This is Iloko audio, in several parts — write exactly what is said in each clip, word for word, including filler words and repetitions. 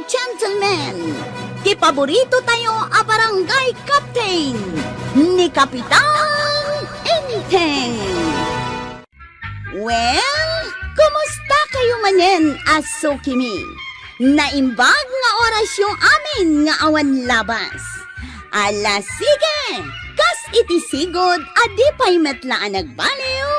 Gentlemen, ti paborito tayo a barangay captain, ni Kapitan Enteng. Well, kumusta kayo manen a sukimi? Naimbag nga orasyo amin nga awan labas. Ala, sige! Kas iti sigud a di pay met la a nagbaliw,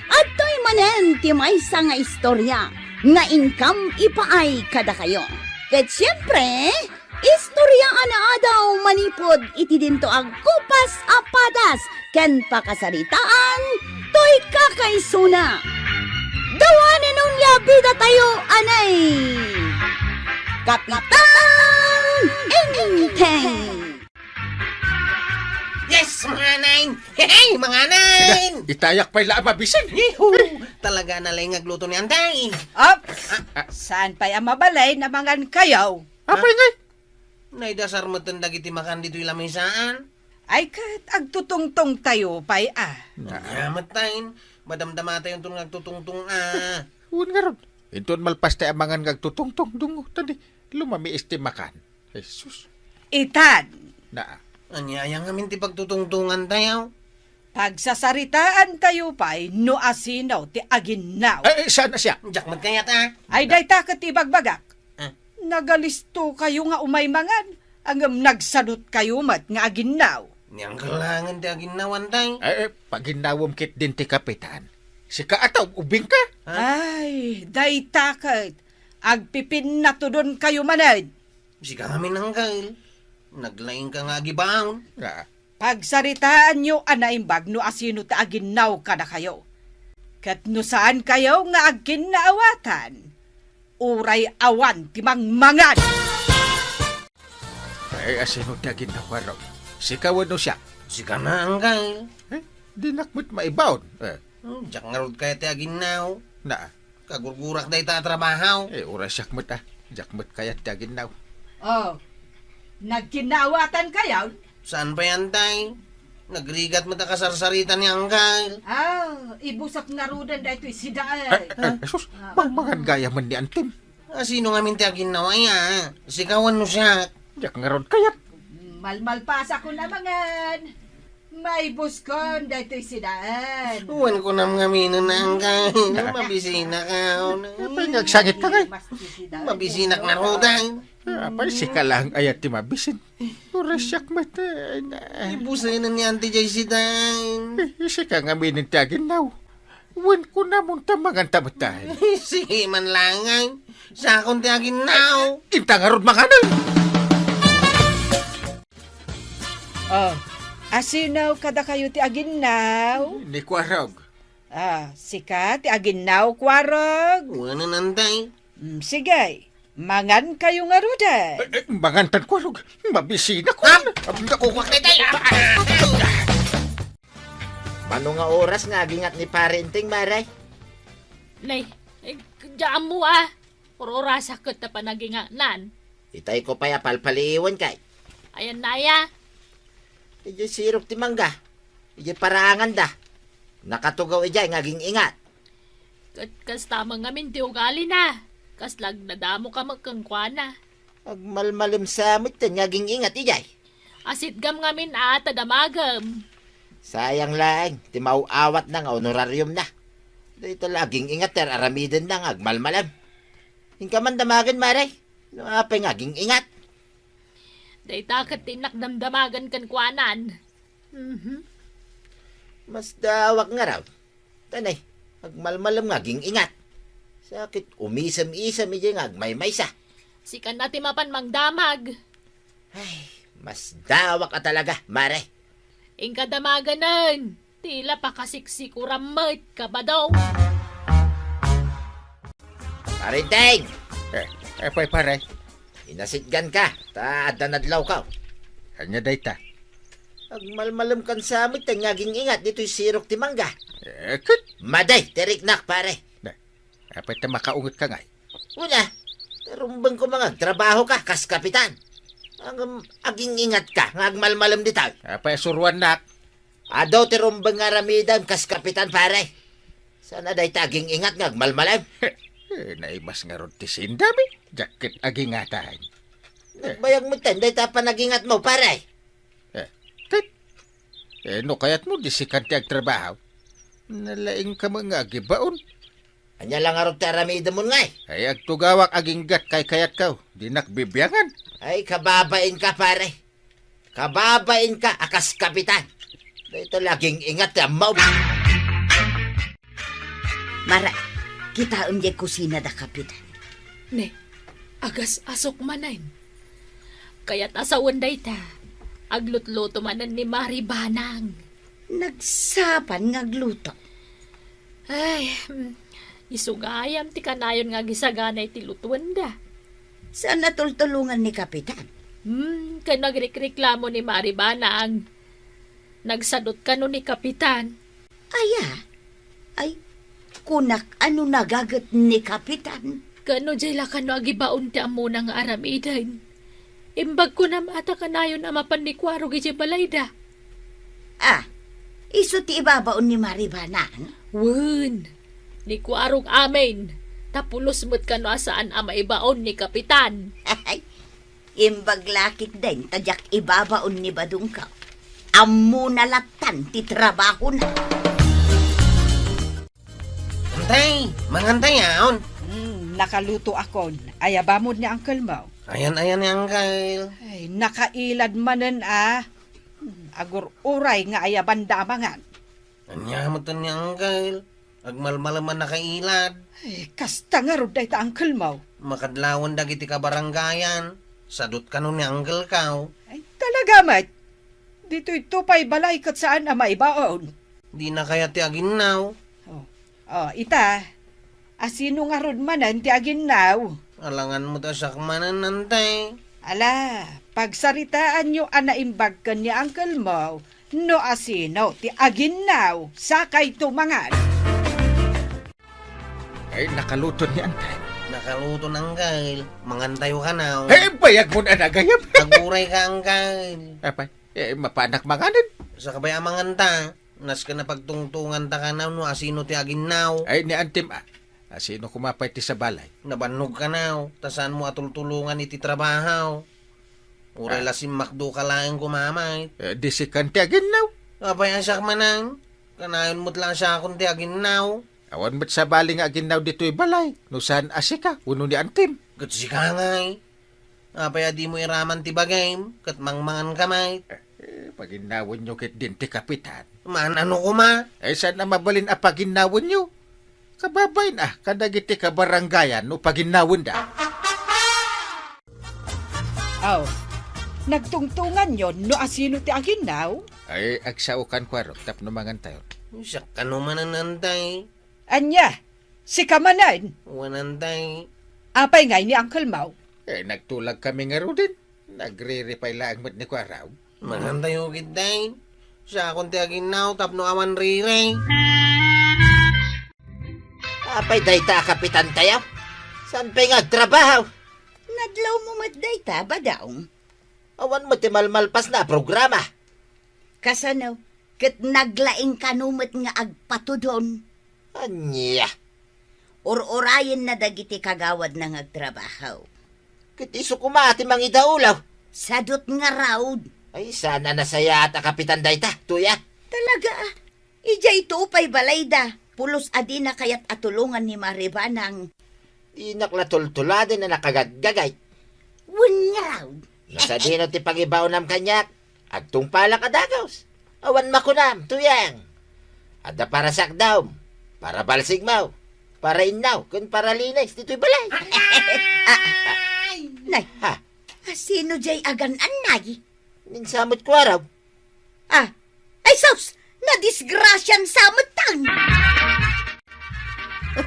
adtoy manen ti maysa nga istorya nga inkam ipaay kadakayo. Ket siempre, istorya a naadaw manipud iti dinto agkupas a padas ken pakasaritaan toy kakaisuna. Dawanen onya bida tayo, anay! Kapitan Enteng! Yes, mga anayin! Hey, mga anayin! Itayak pay la a mabisin. Yeehaw! Talaga na lang agluto ni Antay. Ops! Ah, ah. Saan pay a mabalin a mangan kayo? Apay ngay? Naidasar metten dagiti makan ditoy lamisaan. Ay, ket agtutungtong tayo pay a. Ania met tayen, madamdama tayo nga agtutungtong a. Wen ngarud, inton malpas tayo a mangan nga agtutungtong, dungo, tadi, lumamiis ti makan. Jesus. Itan. Na. Ania aya ngamin ti pagtutungtongan tayo? Pagsasaritaan tayo pay no asino ti aginnaw. Eh, eh, saan a siak? Diak met kayat a. Ay, dayta ket ibagbagak. Ah. Nagalisto kayo nga umay mangan, ngem nagsadut kayo met nga aginnaw. Ania kalaengen ti aginnaw, Antay? Eh, eh, paginnawem ketdin ti kapitan. Sika ata, ubing ka? Ha? Ay, dayta ket agpipinnatudon kayo manen. Sika ngamin, Angkel. Naglaing ka nga agibaon. Ah. Pagsaritaanyo a naimbag no asino ti aginnaw kadakayo. Ket no saan kayo nga agkinnaawatan, uray awan ti mangmangan. Eh, asino ti aginnaw, Warog? Sika wenno siak? Sika na, Angkel. Eh, dinak met maibaon. Eh. Hmm, diak ngarud kayat ti aginnaw. Na. Kagurgurak dayta a trabaho. Eh, uray siak met a. Diak met kayat ti aginnaw. Oh, nagkinnaawatan kayo? Saan pay, Antay? Nagrigat met a kasarsarita ni Angkel. Ah, ibusok ngaruden daytoy sida, eh. Eh, eh, sus, ah, mangmangan gayam ni Antim. Asino ngamin ti aginnaw aya? Sika wenno siak? Diak ngarud kayat. Malmalpasakon a mangan. Maibuskon daytoy sidaen. Wen kunam ngaminen, Angkel. Mabisinaka. Apay nga agsangit ka, ngay? Mabisinak ngaruden. Apay, sika lang aya ti mabisin. Uray siak met, eh, na. Ibusenen ni Auntie Joyce dayn. Eh, sika ngaminen ti aginnaw. Wen kunam, unta manganta met tayo. Sige man lang, ay. Sakon ti aginnaw. Inta ngarud manganen. Oh, asino kadakayo ti aginnaw? Ni Kuarog. Ah, sika ti aginnaw, Kuarog? Wen, Antay. Mm, sige, mangan kayo ngaruden. Eh, eh, mangantan, Kuarog. Mabisinak. Ah, nakukuak na tayo. Mano nga oras nga agingat ni Pare Enteng, Mare? Nay, eh, diak ammo a. Ur-urasak ket ta panagingatnan. Itay ko pay a palpaliiwen kay. Ayan na aya. Idiay sirok ti mangga. Idiay paraanganda. Nakatugaw idiay nga aging-ingat. Ket kasta met ngamin ti ugalina. Kasla agnadamo ka met kenkuana. Agmalmalem sa met ten nga aging-ingat idiay. Asitgam ngamin a ta damagem. Sayang laeng ti maaw-awatna nga honorariumna. Dayta la aging-ingat ti ar-aramidenna nga agmalmalem. Inka man damagen, Mare, no apay nga aging-ingat. Dayta ket ti innak damdamagen kenkuanan. Mhm. Masdawak ngarud. Tanay, agmalmalem nga aging-ingat. Sakit umisem-isem idiay nga agmaymaysa. Sikan a ti mapan mangdamag. Ay, masdawak a talaga, Mare. Inka damaganen. Ti la pakasiksikuram met, kabado. Pare Enteng! Eh, eh, pay, pare. Inasitgan ka, ta adda nadlaw ka. Ania dayta? Agmalmalem kan sa met ten nga aging-ingat ditoy sirok ti mangga. Eh, ket? Madi ti riknak, pare. Na, apay ta makaunget ka ngay? Wala. Tarumbeng ko nga agtrabaho ka, kas kapitan. Ang, um, aging-ingat ka, nga agmalmalem ditoy. Apay suruannak? Adu ti rumbeng nga aramidem kas kapitan, pare. Saan a dayta aging-ingat nga agmalmalem? Eh, naimas ngarud ti sindami. Diak ket agingatan. Nagbayag met ten dayta a panagingatmo, pare. Eh, ket? Eh, no kayatmo, di sikan ti agtrabaho. Nalaingka met nga agibaon. Ania la ngarud ti aramidemon ngay? Ay, agtugawak aginggat kaykayatko. Dinak bibiangan. Ay, kababainka, pare. Kababainka a kas kapitan. Dayta la aging-ingat ti ammo. Mara, kitaem diay kusina da kapitan. Ne, agas-asok manen. Kayat a sawen dayta, aglutluto manen ni Mari Banang. Nagsapan nga agluto. Ay, mm, isu gayam ti kanayon nga agisagana iti lutuenda. Saan a tultulongan ni Kapitan? Hmm, ken nagrikreklamo ni Mari Banang. Nagsadut kano ni Kapitan. Aya? Ay, kunak a no nagaget ni Kapitan. Ket no diay la kano agibaon ti ammona nga aramiden, imbag kunam a ta kanayon a mapan ni Kuarog idiay balayda. Ah, isu ti ibabaon ni Mari Banang? Wen, ni Kuarog amin, ta pulos met kano a saan a maibaon ni Kapitan. Imbag la ketdin ta diak ibabaon ni badongko. Ammona lattan ti trabahona. Antay, mangantayon. Hmm, nakalutoakon. Ayabamon ni uncle mo. Ayan-ayan ni uncle. Ay, nakailad manen a. Hmm, agur-uray nga ayabanda a mangan. Ania met ni uncle? Agmalmalem a nakailad. Ay, kasta ngarud dayta uncle mo. Makadlawan dagiti kabarangayan. Sadut kano ni uncle ko. Ay, talaga met. Ditoy to pay balay ket saan a maibaon. Dina kayat ti aginnaw. Oh. Oh, ita. Asino ngarud manen ti aginnaw? Alangan met a siak manen, Antay. Ala, pagsaritaanyo a naimbag ken ni uncle mo no asino ti aginnaw, sakayto mangan. Ay, nakaluto ni Antay. Nakaluto na, uncle. Mangantayo kano. Ay, bayag mo na nagayam. Aguray ka, uncle. Apay, eh, mapanak manganen. Sa kabay a manganta. Nasken a pagtungtunganta kano no asino ti aginnaw. Ay, ni Antim, ah. Asino koma pay ti sa balay? Nabannog kano, ta saanmo a tultulongan iti trabaho. Uray Ah. la simmakdo ka laeng koma met. Eh, di sikan ti aginnaw. Apay a siak manen? Kanayon met la a siakon ti aginnaw. Awan met sabali nga aginnaw ditoy balay, no saan a sika, wenno ni Antim. Ket sika ngay. Apay a dimo iraman ti bagim, ket mangmangan ka met? Eh, paginnawenyo ketdin ti kapitan. Maan-ano koma? Eh, saan a mabalin a paginnawenyo? Kababain a kadagiti kabarangayan no paginnawenda. Aw, nagtungtunganyo no asino ti aginnaw? Ay, agsao kan Kuarog tapno mangantayon. Siak kano manen, Antay? Ania? Sika manen? Wen, Antay. Apay ngay ni uncle mo? Eh, nagtulag kami ngaruden. Nagriripay laeng met ni Kuarog. Mangantayo ketdin. Siakon ti aginnaw tapno awan riri. Apay dayta a kapitantayo? Saan pay nga agtrabaho? Nadlawmo met dayta, Badong. Awan met ti malmalpasna a programa. Kasano? Ket naglaing kano met nga agpatudon. Ania? Ur-urayenna dagiti kagawadna nga agtrabaho. Ket isu koma ti mangidaulaw. Sadut ngarud. Ay, saan a nasayaat a kapitan dayta, Tuya. Talaga, ah. Idiay to pay balayda, pulos a dina kayat a tulongan ni Mari Banang. Dinak la tultuladen a nakagaggagayt. Wen ngarud. No sadino ti pangibaonam kaniak, agtungpalak a dagus. Awan makunam, Tuyang. Adda para sakdam, para balsigmo, para innaw, ken para linis ditoy balay. Ah, ah, ah. Nay, Ha? Asino diay agan-annay? Ninsamet Kuarog. Ah, ay sus! Nadisgrasyan sa metten!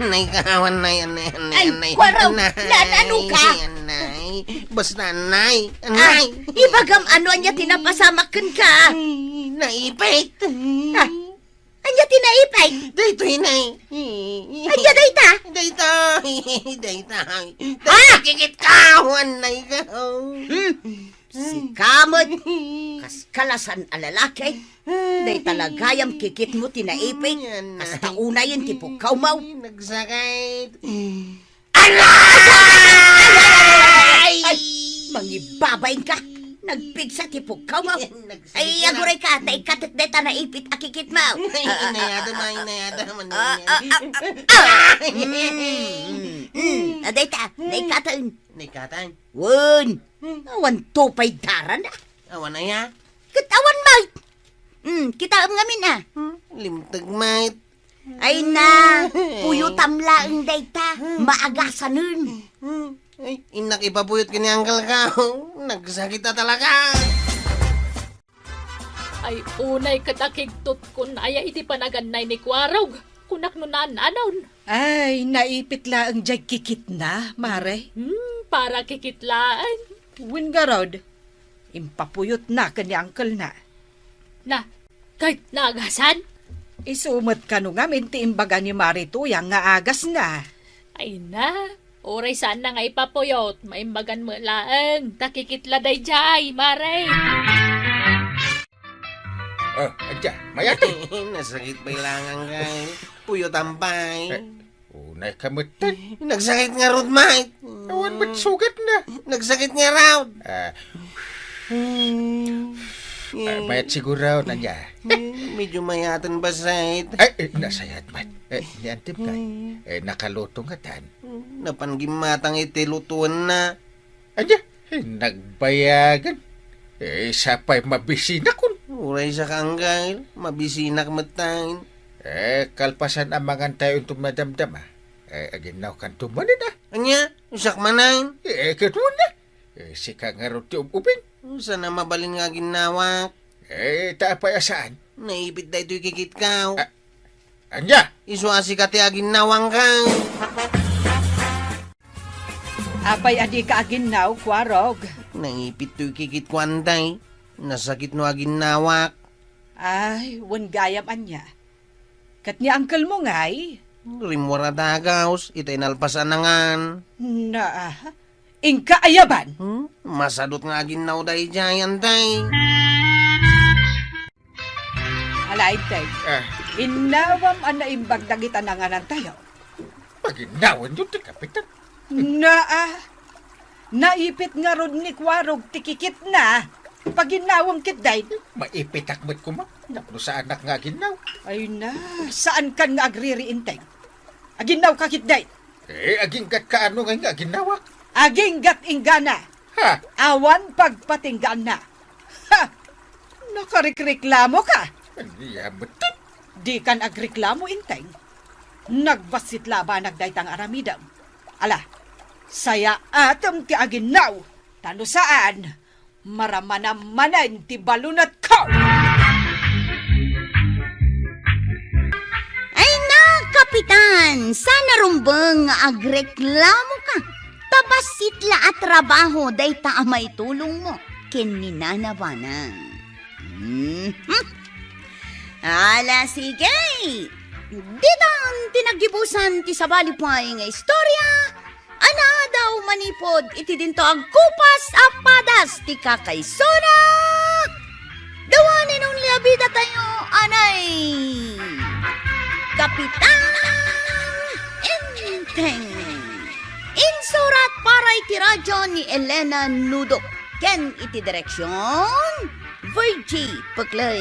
Nay, kawan, nay, anay, anay, Ay, anay, Kuarog, anay, naano ka? Anay, basta, anay, Ah, anay. Ibagam ano ania ti napasamak kenka? Ay, naipit. Ah, ania ti naipit? Daytoy, nay. Ania dayta? Daytoy, daytoy. Ah! Daytoy, kikit ka, anay ka. Hmm. Sika met, kas kalasan a lalaki, dayta la gayam kikitmo ti naipit, kasta unayen ti pukkawmo. Nagsakit. Aray! Ay! Mangibabain ka. Nagpigsa ti pukkaw mo. Nagsige ka. Ay, aguray ka, ta ikatek deta naipit a kikit mo. Ay, inayada, ma, inayada, man. Ah, ah, ah, ah, ah. Mm, mm, mm. Adayta, naikatan. Naikatan? Wen. Awan to pay darana. Awan aya? Ket awan met. Hmm, kitaem ngamin a. Hmm, limteg met. Ay na, puyotam laeng dayta, maagasanen. Hmm, ay, innak ipapuyot ken ni Uncle Kao. Nagsakit a talaga. Ay, unay ket akigtutkon aya iti panagannay ni Kuarog. Kunak no naan-anon. Ay, naipit laeng diay kikitna, mare. Hmm, para kikit laeng. Wen garud, impapuyotna ken ni uncle-na. Na, ket naagasan? Isu met kano ngamin ti imbaga ni Mare Tuyang nga agasna. Ay na, uray saanna nga ipapuyot, maimbagan met laeng, ta kikit la daydiay, mare. Oh, adda, mayat. Nasakit pay laeng, Uncle. Puyotam pay. Eh, unay ka met. Nagsakit ngarud, met. Awan met sugatna. Nagsakit ngarud. Ah. Hmm. Ah, mayat siguro, ania? Hmm, medyo mayaten, bassit. Ay, eh, nasayat met. Eh, ni Auntie Bkay. Hmm. Eh, nakaluto ngatan. Hmm, napan gimmatang iti lutoenna. Ania? Eh, nagbayagan. Eh, sapay mabisinakon. Uray saka, Uncle, mabisinak met laeng. Eh, kalpasan a mangantayo inton madamdama. Eh, aginnawakanto manen a. Ania? Isak manen? Eh, ket wen a. Eh, sika ngarud ti ub-ubing. Saan a mabalin nga aginnawak? Eh, ta apay a saan? Naipit daytoy kikitko. Ah, ania? Isu a sika ti aginnawak, Uncle. Apay a dika aginnaw, Kuarog? Naipit toy kikitko, Auntie. Nasakit no aginnawak. Ay, wen gayam ania. Ket ni uncle-mo ngay? Rimmuar a dagaus, ita inalpas a nangan. Na, ah, inka ayaban? Hmm? Masadut nga aginnaw daydiay, Auntie. Ala, Inteng. Ah. Innawam a naimbag dagita nanganantayo. Paginnawanyo ti kapitan. Naa, naipit ngarud ni Kuarog ti kikitna. Paginnawam ketdin. Maipitak met koma. Napno saanak nga aginnaw. Ay na, saankan nga agriri, Inteng. Aginnawka ketdin. Eh, aginggatka ano ngay nga aginnawak? Aginggat inggana. Ha? Awan pagpatinggaanna. Ha! Nakarikreklamoka? Ania met? Dikan agreklamo, Inteng. Nagbassit la a banag dayta nga aramidem. Ala, sayaatem ti aginnaw, ta no saan, maramana manen ti balunetko! Ay na, Kapitan! Saan a rumbeng nga agreklamoka? Ta bassit la a trabaho dayta a maitulongmo ken ni Nana Banang. Mhm. Ala, sige! Ditan ti naggibusan ti sabali pay nga istorya a naadaw manipud iti dinto agkupas a padas ti kakaisuna. The one and only a bidatayo, anay, Kapitan Enteng. Insurat para iti radyo ni Elena Nudo ken iti direksion, Virgie Peclay.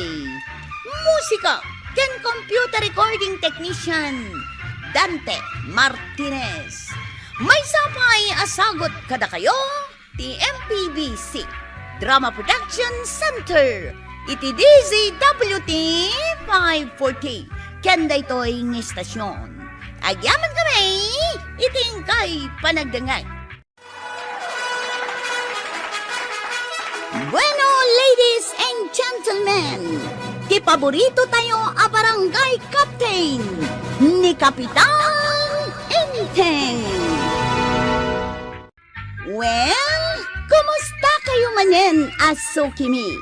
Musika ken computer recording technician, Dante Martinez. Maysa pay a sagut kadakayo ti M P B C Drama Production Center iti D Z W T five forty ken daytoy nga estasion. Agyamankami iti inkay panagdengngeg. Bueno, ladies and gentlemen, ti paborito tayo a barangay captain, ni Kapitan Enteng. Well, kumusta kayo manen a sukimi?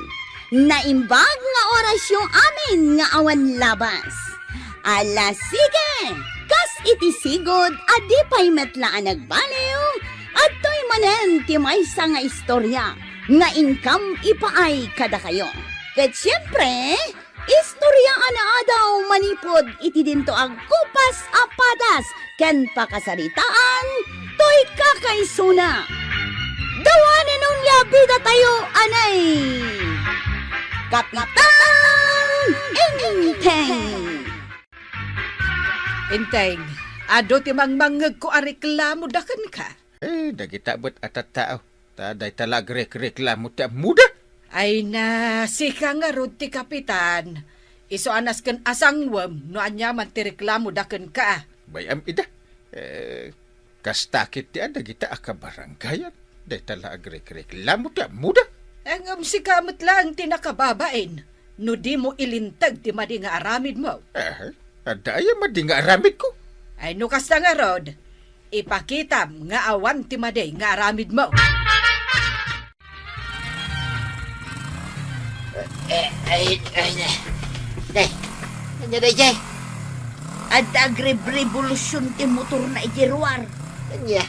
Naimbag nga orasyo amin nga awan labas. Ala, sige! Kas iti sigud a di pay met la a nagbaliw, adtoy manen ti maysa nga istorya nga inkam ipaay kadakayo. Ket siempre, istorya a naadaw manipud iti dinto agkupas a padas ken pakasaritaan toy kakaisuna. The one and only Kabidatayo anay, Kapitan Enteng. Enteng, adu ti mangmangngegko a reklamo da kenka. Eh, dagita met a tattao. Ta dayta la agrekreklamo ti ammoda. Ay na, sika ngarud ti kapitan. Isu a nasken a sangwem no aniaman ti reklamo da kenka. Bay-am ida. Eh, kasta ket ti a dagita a kabarangayan. Dayta la agrekreklamo ti ammoda. Ngem sika met laeng ti nakababain no dimo ilinteg ti madi nga aramidmo. Eh, adda aya madi nga aramidko? Ay, no kasta ngarud, ipakitam nga awan ti madi nga aramidmo. Eh, ay, ay, ay, ay. Ania daydiay? Adda agrebrebolusion ti motorna iti ruar. Ania?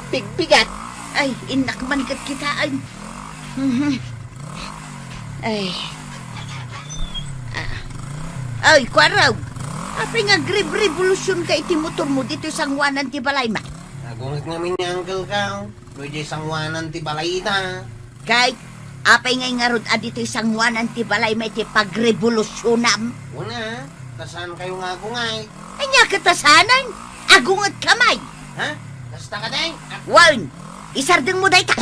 Bigbigat? Ay, innak man ket kitaen. Mhm. Ay. Ah. Ay, Kuarog. Apay nga agrebrebolusionka iti motormo ditoy sangoanan ti balaymo? Agunget ngamin ni uncle-ko. No idiay sangoanan ti balayta. Kay, apay ngay ngarud a ditoy sangoanan ti balaymo iti pagrebolusionam? Wen a, ta saankayo nga agunget. Ania ket a saanen? Agungetkami. Ha? Kasta kadi? Ah. Wen, isardengmo dayta.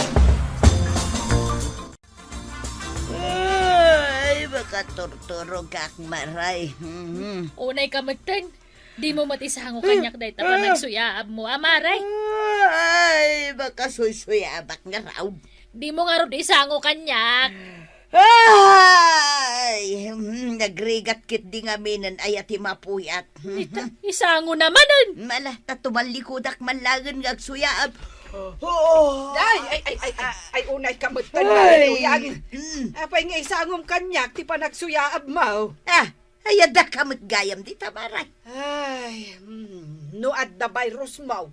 Ay, makaturturogak, Maray. Mhm. Unayka metten. Dimo met isango kaniak dayta panagsuyaabmo, a, Maray. Ay, makasuysuyaabak ngarud. Dimo ngarud isango kaniak. Ay, hmm, nagrigat ketdi ngaminen, aya ti mapuyat. Ita, isango namanen. Mala, ta tumallikudak man laengen nga agsuyaab. Oo. Ay, ay, ay, ay, ay, ay, unayka metten, Maray, uyang. Mm. Apay nga isangom kaniak ti panagsuyaabmo? Ah, ay, addaka met gayam dita, Maray. Ay, mm, no adda virusmo,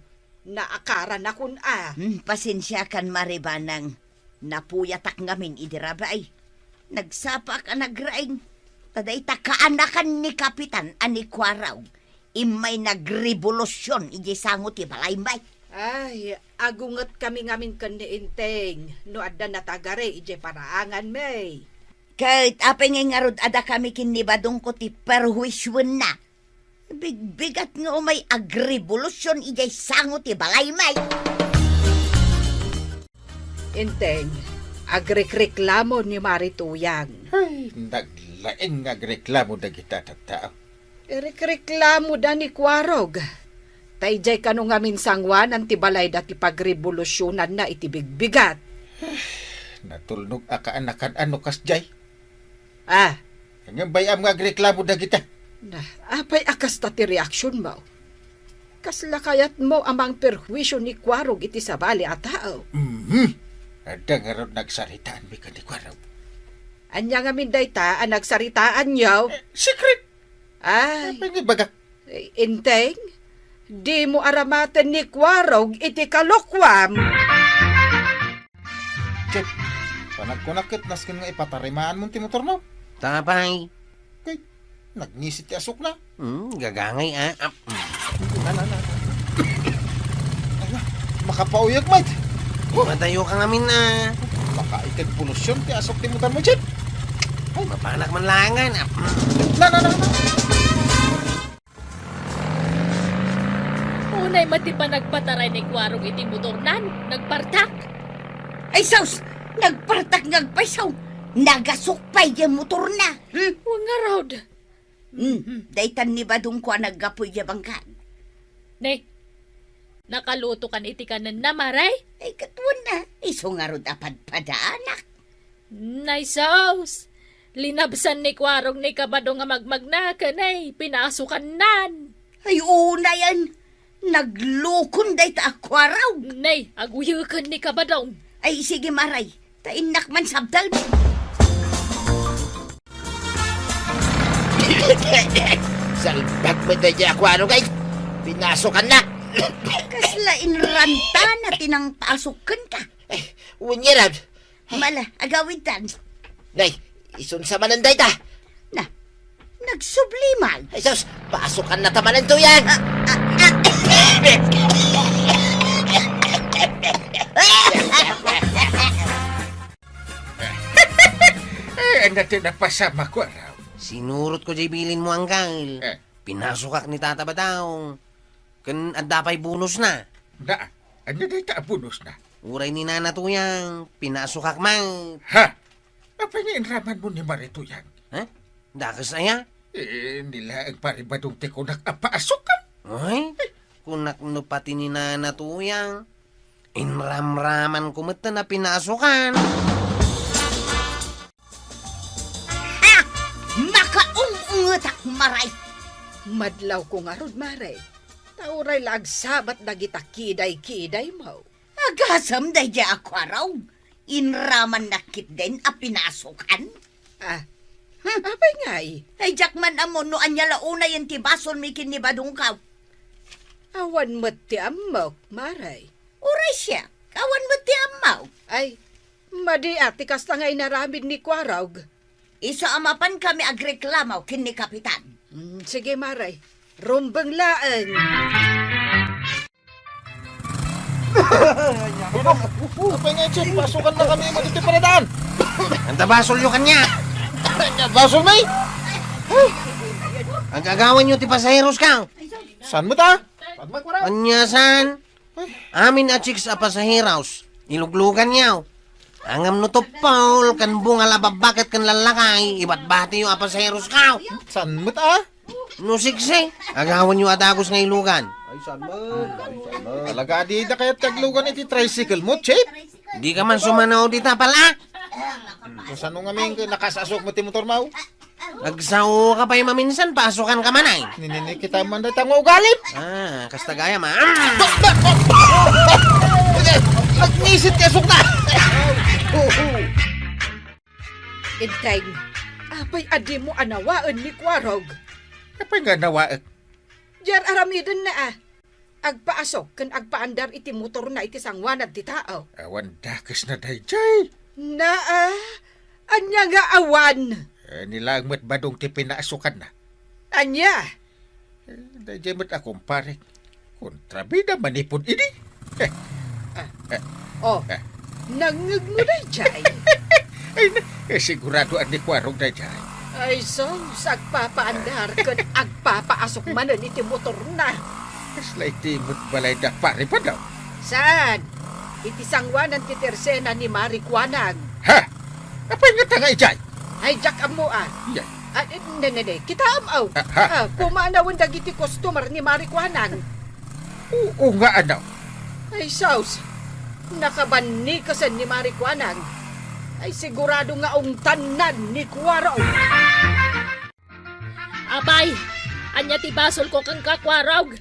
naakaranakon a. Hmm, pasensiakan, Maray Banang. Napuyatak ngamin idi rabii. Nagsapaak a nagraing. Ta dayta kaanakan ni Kapitan a ni Kuarog. Immay nagrebolusion idiay sango ti balaymi. Ay, agungetkami ngamin ken ni Enteng no adda natagari idiay paraanganmi. Ket apay ngay ngarud a dakami ken ni Badongko ti perhuisioenna? Bigbigat nga umay agrebolusion idiay sango ti balaymi. Enteng, agrekreklamo ni Maray Tuyang. Ay, naglaing nga agreklamo dagita tattao. Irekreklamoda ni Kuarog. Ta idiay kano ngamin sangoanan ti balayda ti pagrebolusionanna iti bigbigat. Natulnog a kaanakan a no kasdiay. Ah. Ngem bay-am nga agreklamo dagita. Na, apay a kasta ti reaksionmo? Kasla kayatmo a mangperhuisio ni Kuarog iti sabali a tao? Mhm. Adda ngarud nagsaritaanmi ken ni Kuarog. Ania ngamin dayta a nagsaritaanyo? Eh, secret. Ay. Apay nga ibagak? Eh, Enteng, dimo aramaten ni Kuarog iti kalokuam. Jet, panagkunak ket nasken nga ipatarimaanmon ti motormo. Tapay. Kay, nagnisit ti asukna. Hmm, gagangay, ah. Ah, hmm. Na, na, na, na. Ay, na. Makapauyag, mate. Matayo ka ngamin, ah. Makaitag polusyon ti asuk ti motormo, Jet. Ay. Mapanak man langan, ah. Na, na, na, na. Unay met ti panagpataray ni Kuarog iti motornan, nagpartak. Ay, sus! Nagpartak nga agpayso. Nagasuk pay diay motorna. Hmm? Wen ngarud. Hmm, daytan ni Badongko a naggapu idiay bangkag. Ne, nakalutokan iti kanenna, Maray? Ay, ket wen a, isu ngarud a padpadaanak. Nay sus! Linabsan ni Kuarog ni Kabadong a magmagna ken, ay, pinasukannan. Ay, unayen, naglukon dayta a Kuarog. Nay, aguyeken ni Kabadong. Ay, sige, Maray, ta innak man sabdal. Salbag met dayta a Kuarog, ay, pinasukanna. Kasla inrantana ti nangpasok kenka. Ay, wen ngarud. Mala, agawidtan. Nay, isun sa manen dayta. Na, nagsubli man. Ay, sus, pasukan na ta manen to yan. Ah, ah, ah. Dati napasamak, Kuarog. Sinurotko jay bilinmo, Angkel. Eh. Pinasukak ni Tata Badaw. Ken adda pay bonusna. Na, ania dayta a bonusna? Uray ni Nana Tuyang, pinasukak met. Ha? Apay nga inramanmo ni Mari Tuyang? Ha? Dakes aya? Eh, ni laeng Pari Badong ti kunak a paasukan. Ay, kunak no pati ni Nana Tuyang. Inramramanko met a pinaasukan. Ah! Makaung-ungetak, Mari! Madlawko ngarud, Mari. Ta uray la agsabat dagita kiday-kidaymo. Agasem daydiay a Kuarog. Inramannak ketdin a pinaasukan. Ah, hmm, apay ngay? Ay, diak man ammo no ania la unayen ti basolmi ken ni Badongko. Awan met ti ammok, Mari. Uray siak, awan met ti ammok. Ay, madi a ti kasta nga inaramid ni Kuarog. Isu a mapankami agreklamo ken ni Kapitan. Mm, sige, Mari. Rumbeng laeng. Apay nga, Chief, paasukan na kami mo ditoy paradaan. Anta basolyo kaniak? Ania basolmi? Ag-agawanyo ti pasaherosko. Saan met a? Ania saan? Amin a chicks a pasaheros, ilugluganyo. Ngem no tuppol ken bungal a babbaket ken lallakay, ibatbatiyo a pasaherosko. Saan met a? No siksi, agawanyo a dagus nga ilugan. Ay, saan man? Ay, saan man? Talaga, dida kayat ti aglugan iti tricycle mo, Chief? Dika man sumanaw dita, pala? Kasano ngamin, nakasaok mo ti motor mo? Agsaoka pay maminsan, paasukanka man ay. Ni, ni, ni, kita man dayta nga ugalim. Ah, kasta gayam, ah. Nagmisit ti asukna. Enteng, apay a dimo anawaen ni Kuarog? Apay nga anawaek? Diay ar-aramidenna a. Agpaasok ken agpaandar iti motorna iti sangoanan ti tao. Awan dakesna daydiay. Naa, ania nga awan? Eh, ni laeng met Badong ti pinaasukanna. Ania? Eh, daydiay met a kumpare. Kontrabida manipud idi. Eh, Ah. Eh. Oh, Eh. nangngegmo daydiay? Ay, na, eh, sigurado a ni Kuarog daydiay. Ay, sus, agpapaandar ken agpapaasok manen iti motorna. Kasla iti met balay da Pari Badong? Saan? Iti sangoanan ti tersena ni Mari Kuanang. Ha? Apay nga tanga idiay? Ay, diak ammo a. Idiay. Ah, eh, ne, ne, ne. Kitaem, aw. Ah, ha? Ah, pumanawen dagiti customer ni Mari Kuanang. Oo nga, ano? Ay, sus. Nakabannikasen ni Mari Kuanang. Ay, sigurado nga ungtannan ni Kuarog. Apay, ania ti basolko kenka, Kuarog?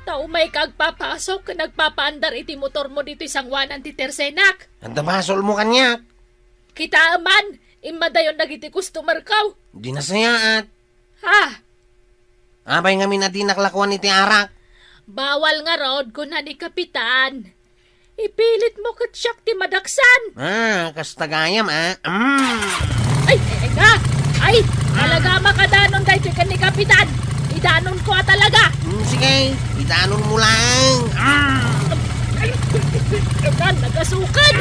Ta umayka agpapasok ken agpapaandar iti motormo ditoy sangoanan ti tersenak. Anta basolmo kaniak? Kitaem man, immadayon dagiti customerko. Di nasayaat. Ha? Apay ngamin a dinak la kuan iti arak? Bawal ngarud, kuna ni Kapitan. Ipilitmo ket siak ti madaksan. Ah, kasta gayam, ah. Mm. Ay, ay, ay, nga! Ay, talaga makadanon daytoy ken ni Kapitan. Idanonko a talaga. Mm, sige, idanonmo lang. Mm. Ay, nagasukan.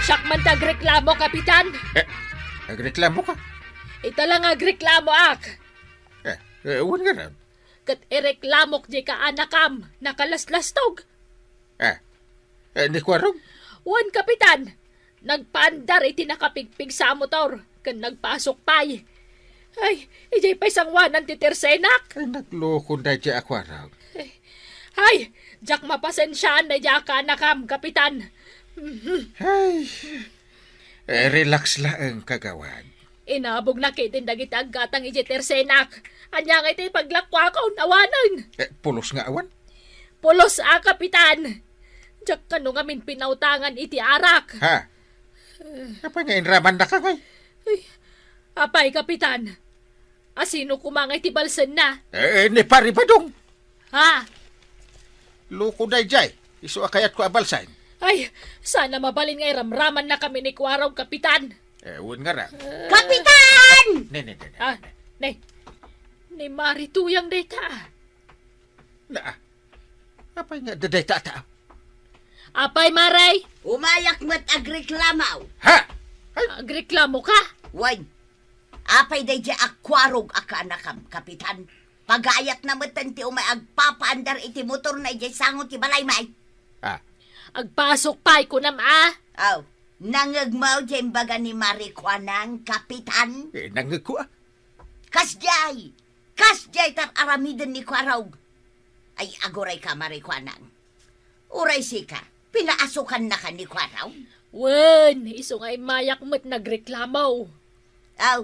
Siak man ti agreklamo, Kapitan. Eh, agreklamoka? Ita la nga agreklamoak. Eh, eh, wen ngarud. Ket ireklamok diay kaanakam, nakalaslastog. Eh, eh, ni Kuarog? Wen, Kapitan. Nagpaandar iti nakapigpigsa a motor, ken nagpasok pay. Ay, idiay pay sangoanan ti tersenak. Ay, naglukon daydiay a Kuarog. Ay, diak mapasensiaan daydiay a kaanakam, Kapitan. Mhm. Ay. Eh, relax laeng, kagawad. Inabogna ketdin dagiti aggatang idiay tersenak. Ania ngay ti paglakuakon? Awanen. Eh, pulos nga awan? Pulos a, Kapitan. Diak kano ngamin pinautangan iti arak. Ha? Apay nga inramannaka ngay? Ay, apay, Kapitan? Asino koma nga iti balsenna? Eh, ni Pari Badong. Ha? Loko daydiay. Isu a kayatko a balsen. Ay, sana mabalin nga iramramannakami ni Kuarog, Kapitan. Eh, wen ngarud. Kapitan! Ne, ne, ne, ne, Ah, ne. Ne. Ni Mari Tuyang dayta. Na, apay nga adda dayta a tao? Apay, Mare? Umayak met agreklamo. Ha? Ay. Agreklamoka? Wen, apay daydiay a kuarog a kaanakam, Kapitan? Pagayatna metten ti umay agpapaandar iti motorna idiay sango ti balaymi. Ah. Agpasok pay kunam a. Aw, nangngegmo diay imbaga ni Mare Kuanang, Kapitan? Eh, nangngegko a. Kasdiay, kasdiay ti ar-aramiden ni Kuarog. Ay, agurayka, Mare Kuanang. Uray sika, pinaasukannaka ni Kuarog? Wen, isu nga immayak met nagreklamo. Aw,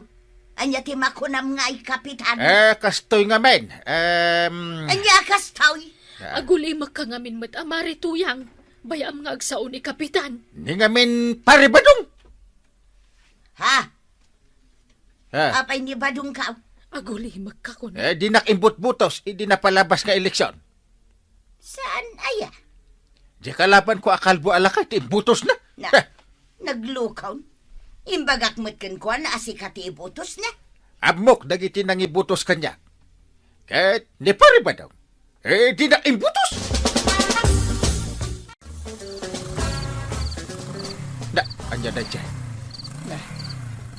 ania ti makunam ngay, Kapitan? Eh, kastoy ngamin. Em, Ania kastoy? Ah. Agulimekka ngamin met a Mare Tuyang. Bay-am nga agsao ni Kapitan. Ni ngamin, Pare Badong. Ha? Ha? Apay ni Badongka? Agulimekka kuno. Eh, dinak imbutbutos idi napalabas nga eleksion. Saan aya? Di kalabanko a kalbo a lakay ti imbutosna. Na, Heh. Naglukaw. Imbagak met kenkuana a sika ti ibutosna. Ammok dagiti nangibutos kaniak. Ket ni Pare Badong, eh, dinak imbutos. Na, ania daydiay? Na,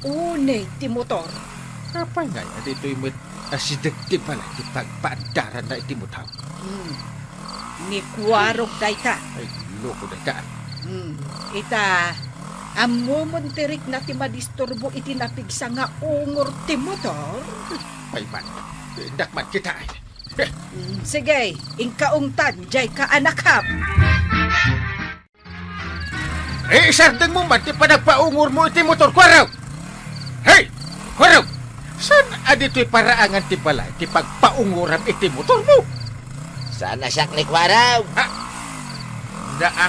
uneg ti motor. Apay ngay a ditoy met a sideg ti balay ti pagpaandaranna iti motor? Hmm. Ni Kuarog dayta. Ay, loko dayta. Hmm. Ita, ammomon ti rikna ti madisturbo iti napigsa nga ungor ti motor? Ay man, innak man kita ay. Hmm, sige, inka ungtan, diay kaanakam. Eh, isardengmo man ti panagpaungormo iti motor, Kuarog! Hey! Kuarog! Saan a ditoy paraangan ti balay ti pagpaungoram iti motormo? Saan a siak ni Kuarog? Ha? Naa.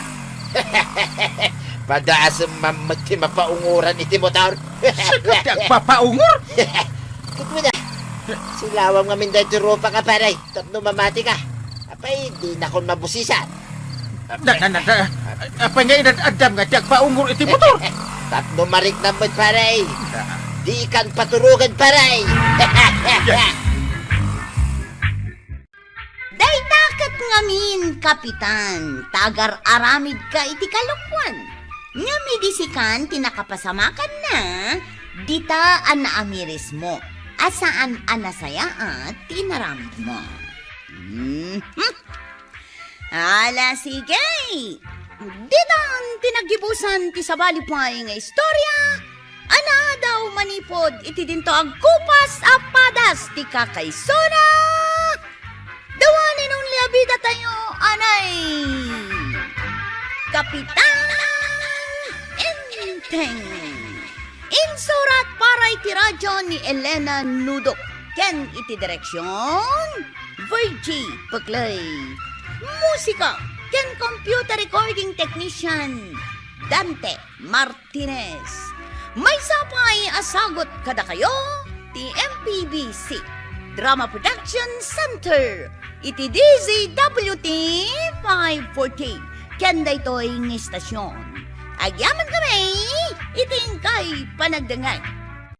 Padaasem man met ti mapaungoran iti motor. Sika ti agpapaungor? Ket wen a, silawam ngamin daytoy rupak a, pare, tapno mamatika. Apay, dinakon mabusisan. Na, na, na, na. Apay nga inad-addam nga ti agpaungor iti motor? Tapno mariknam met, pare. Dikan paturogen, pare. Dayta ket ngamin, Kapitan, ta agar-aramidka iti kalokuan. Ngem idi sikan ti nakapasamakanna, dita a naamirismo, a saan a nasayaat ti inaramidmo. Mhm. Ala, sige! Ditan ti naggibusan ti sabali pay nga istorya a naadaw manipud iti dinto agkupas a padas ti kakaisuna, the one and only a bidatayo, anay, Kapitan Enteng. Insurat para iti radyo ni Elena Nudok ken iti direksion, Virgie Peclay. Musika ken computer recording technician, Dante Martinez. Maysa pay a sagut kadakayo ti M P B C Drama Production Center iti D Z W T five forty ken daytoy nga istasyon. Agyamankami iti inkay panagdengngeg.